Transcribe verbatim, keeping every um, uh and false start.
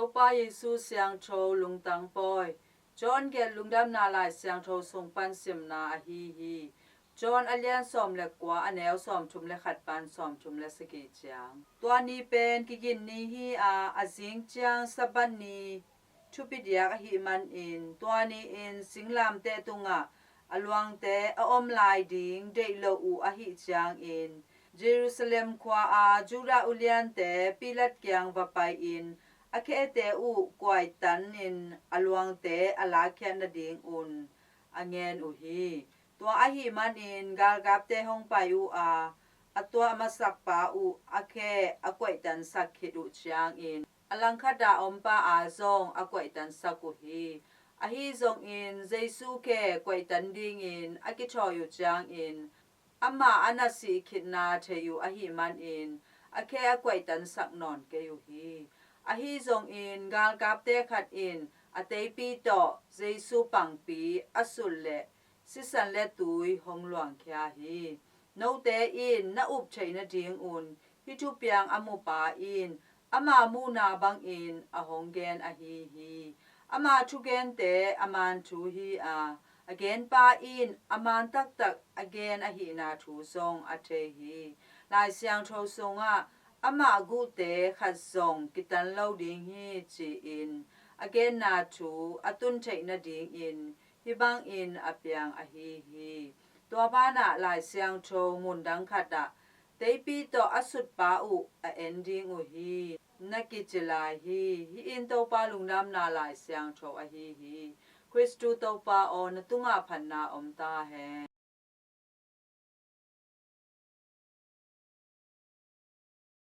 Topa Jesu Siangtho Lungtang Pawi. John gelh Lungdamna Lai Siangtho sung pan simna ahi hi. John a lian sawm le kua, a neu sawmthum le khat pan sawmthum le sagih ciang. Tua ni pen kigin ni hi a, a zing ciang Sabbath ni thupi diak ahih manin, tua ni-in singlamteh tungah a luangte a om lai ding deih lo uh ahih ciangin, Jerusalem khua-a Judah uliante Pilat kiang va pai-in, a khete uh kuaitanin a luangte a lakkhiat nadingun a ngen uh hi. Tua ahih manin galkapte hong pai uh a, a tuah masakpa uh a khe a kuaihtansak khit uh ciangin, a langkhatah a ompa-a zong a kuaihtansak uh hi. Ahi zongin Jesu khe kuaihtan dingin a kithawi uh ciangin, amah a na sih khitna thei uh ahih manin, a khe a kuaihtansak nawn kei uh hi. Ahi zongin galkapte khat in a teipi tawh Jesu pangpi a sut leh sisan le tui hong luangkhia hi. Note in na up theih nadingun hih thupiang a mupa in ama muhna bangin a hong gen ahi hi. Ama thugente a man thu hi a, a genpa in a man taktak a gen ahihna thu zong a thei hi. Lai Siangtho sungah amah guhte khat zong kitan lo ding hi ci-in a genna thu a tun theih nadingin hih bangin a piang ahi hi. Tua banah Lai Siangtho mundang khatah teipi tawh a sutpa uh a en ding uh hi, na kici lai hi. Hih in Topa Lungdamna Lai Siangtho ahi hi. Khristu Topa aw, na tungah phatna om ta hen.